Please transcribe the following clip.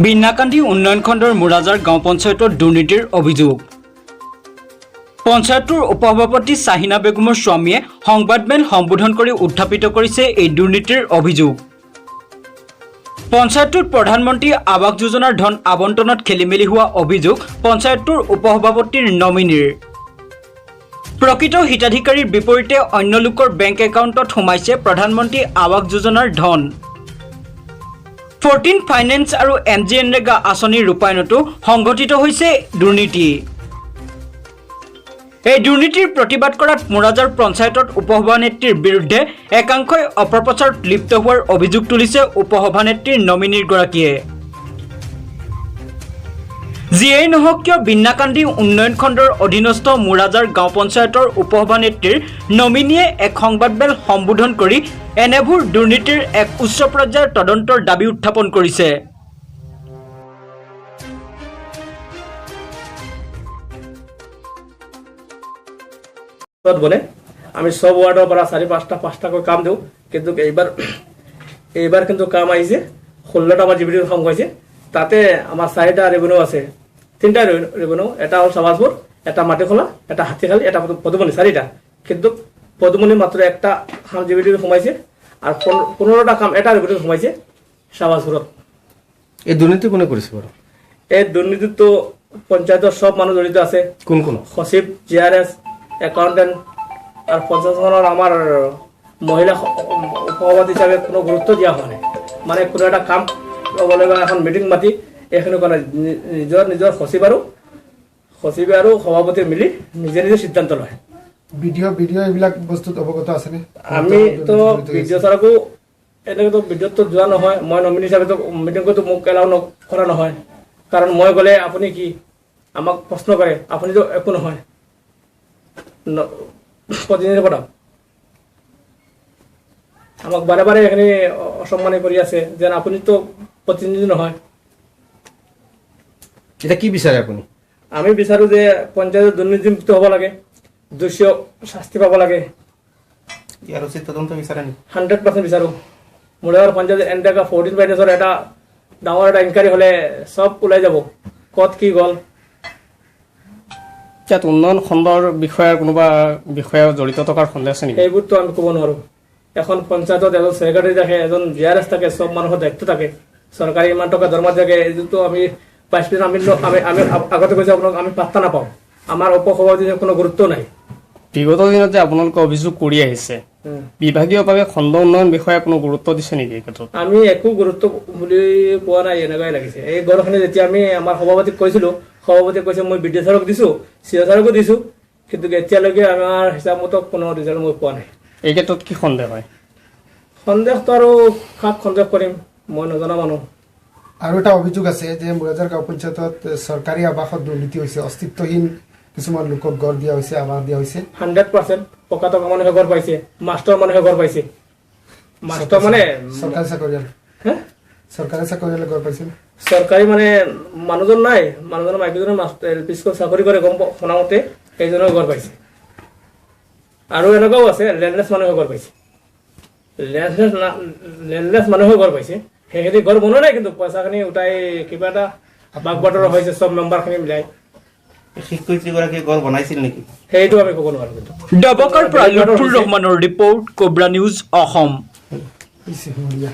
বিন্নাকান্দি উন্নয়ন খণ্ডৰ মোৰাঝাৰ গাঁও পঞ্চায়তত দুৰ্নীতিৰ অভিযোগ। পঞ্চায়তটোৰ উপসভাপতি চাহিনা বেগমৰ স্বামীয়ে সংবাদমেল সম্বোধন কৰি উত্থাপিত কৰিছে এই দুৰ্নীতিৰ অভিযোগ। পঞ্চায়তটোত প্ৰধানমন্ত্ৰী আৱাস যোজনাৰ ধন আবণ্টনত খেলিমেলি হোৱা অভিযোগ পঞ্চায়তটোৰ উপসভাপতিৰ নমিনীৰ। প্ৰকৃত হিতাধিকাৰীৰ বিপৰীতে অন্য লোকৰ বেংক একাউণ্টত সোমাইছে প্ৰধানমন্ত্ৰী আৱাস যোজনাৰ ধন। ফৰ্টিন ফাইনেন্স আৰু এম জি এনৰেগা আঁচনিৰ ৰূপায়ণতো সংঘটিত হৈছে দুৰ্নীতি। এই দুৰ্নীতিৰ প্ৰতিবাদ কৰাত মোৰাঝাৰ পঞ্চায়তত উপসভানেত্ৰীৰ বিৰুদ্ধে একাংশই অপপ্ৰচাৰত লিপ্ত হোৱাৰ অভিযোগ তুলিছে উপসভানেত্ৰীৰ নমিনীগৰাকীয়ে। যিয়েই নহওক কিয়, বিন্নাকান্দি উন্নয়ন খণ্ডৰ অধীনস্থ মোৰাঝাৰ গাঁও পঞ্চায়তৰ উপসভানেত্ৰীৰ নমিনীয়ে এক সংবাদমেল সম্বোধন কৰি এনেবোৰ দুৰ্নীতিৰ এক উচ্চ পৰ্যায়ৰ তদন্তৰ দাবী উত্থাপন কৰিছে। বনে আমি চব ৱাৰ্ডৰ পৰা চাৰি পাঁচটা পাঁচটাকৈ কাম দিওঁ, কিন্তু এইবাৰ কিন্তু কাম আহিছে 16টা। আমাৰ জিবিটিৰ কাম হৈছে। তাতে আমাৰ চাৰিটা ৰেভিনিউ আছে, তিনিটা ৰেভিনিউ। এটা হ'ল চাবাজপুৰ, এটা মাটিখোলা, এটা হাতীখালি, এটা পদুমণি, চাৰিটা। কিন্তু পদুমণি মাত্ৰ একটা কাম জিবিটিৰ সোমাইছে আৰু 15টা কাম এটা ৰেভিনিউ সোমাইছে চাবাজপুৰত। এই দুৰ্নীতি কোনে কৰিছে বাৰু? এই দুৰ্নীতিটো পঞ্চায়তৰ চব মানুহ জড়িত আছে। কোন কোন? সচিব, জি আৰ এছ, একাউণ্টেণ্ট আৰু পঞ্চায়তখনৰ আমাৰ মহিলা উপসভাপতি হিচাপে কোনো গুৰুত্ব দিয়া হোৱা নাই। মানে কোনো এটা কাম ল'বলৈ বা এখন মিটিং মাতি এইখিনি কৰা নাই। নিজৰ নিজৰ সচিব আৰু সভাপতি মিলি নিজে নিজে সিদ্ধান্ত লয়। ভিডিঅ' এইবিলাক বস্তুত অৱগত আছেনে? আমি তো ভিডিঅ' ছাৰকো এনেকেতো ভিডিঅ'ততো যোৱা নহয়। মই নমিনী হিচাপেতো মিটিংতো মোক এলাউ কৰা নহয়, কাৰণ মই গ'লে আপুনি কি আমাক প্ৰশ্ন কৰে, আপুনিতো একো নহয়, প্ৰতিনিধি পঠাওক। আমাক বাৰে বাৰে এইখিনি অসন্মানী কৰি আছে, যেন আপুনিতো প্ৰতিনিধি নহয়। এতিয়া কি বিচাৰে আপুনি? আমি বিচাৰোঁ যে পঞ্চায়ত দুৰ্নীতিমুক্ত হ'ব লাগে, দোষীয় শাস্তি পাব লাগে। ইয়াৰ উচিত তদন্ত বিচাৰে নেকি? 100% বিচাৰোঁ। মোৰাঝাৰ পঞ্চায়ত এনেকুৱা ফৰ্টিন ফাইনেন্সৰ এটা ডাঙৰ এটা ইনকুৱাৰী হ'লে চব ওলাই যাব, ক'ত কি গ'ল। ইয়াত উন্নয়ন খণ্ডৰ বিষয়াৰ কোনোবা বিষয়া জড়িত থকাৰ সন্দেহ আছে নেকি? সেইবোৰতো আমি ক'ব নোৱাৰোঁ। এখন পঞ্চায়তত এজন ছেক্ৰেটাৰী থাকে, এজন জি আৰ এছ থাকে, চব মানুহৰ দায়িত্ব থাকে। চৰকাৰী ইমান টকা দৰমহা থাকে, এইটোতো আমি ভাইচ প্ৰেচিডেণ্ট আমি আমি আমি আগতে কৈছোঁ আপোনাক, আমি পাত্তা নাপাওঁ। আমাৰ উপসভাপতিৰ কোনো গুৰুত্ব নাই। বিগত দিনত যে আপোনালোকে অভিযোগ কৰি আহিছে, বিভাগীয়ভাৱে খণ্ড উন্নয়ন বিষয়ে কোনো গুৰুত্ব দিছে নেকি এই ক্ষেত্ৰত? আমি একো গুৰুত্ব বুলি পোৱা নাই, এনেকুৱাই লাগিছে। এই ঘৰখিনি যেতিয়া আমি আমাৰ সভাপতিক কৈছিলোঁ, সভাপতিয়ে কৈছে মই বি ডি ছাৰক দিছোঁ, চি অ' ছাৰকো দিছোঁ, কিন্তু এতিয়ালৈকে আমাৰ হিচাপ মতো কোনো ৰিজাল্ট মই পোৱা নাই। এই ক্ষেত্ৰত কি সন্দেহ হয়? সন্দেহটো আৰু কাক সন্দেহ কৰিম, মই নজনা মানুহ। আৰু এটা অভিযোগ আছে যে মোৰাঝাৰ গাঁও পঞ্চায়তত চৰকাৰী আৱাসত দুৰ্নীতি হৈছে, অস্তিত্বহীন কিছুমান লোকক গড় দিয়া হৈছে, আৱাস দিয়া হৈছে। 100%। পকা থকা মানুহে ঘৰ পাইছে, মাষ্টৰ মানুহে ঘৰ পাইছে, মাষ্টৰ মানে চৰকাৰী চাকৰিয়াল। হে? চৰকাৰী চাকৰিয়ালে গড় পাইছে। চৰকাৰী মানে মানুহজন নাই, মানুহজনৰ মাইকীজনে মাষ্টৰ এল পি স্কুল চাকৰি কৰে, গম শুনামতে সেইজনেও ঘৰ পাইছে। আৰু এনেকুৱাও আছে, লেণ্ডলেছ মানুহে ঘৰ পাইছে, লেণ্ডলেছ মানুহেও ঘৰ পাইছে। সেইখিনি ঘৰ বনোৱা নাই, কিন্তু পইচাখিনি উঠাই কিবা এটা বাগ বাটৰা হৈছে চব মেম্বাৰখিনি মিলাই। শিক্ষয়িত্ৰীগৰাকীয়ে ঘৰ বনাইছিল নেকি? সেইটো আমি ক'ব নোৱাৰো কিন্তু। ডবকাৰ পৰা লুৎফুৰ ৰহমানৰ ৰিপৰ্ট, কোব্ৰা নিউজ অসম। হৈছে, বঢ়িয়া।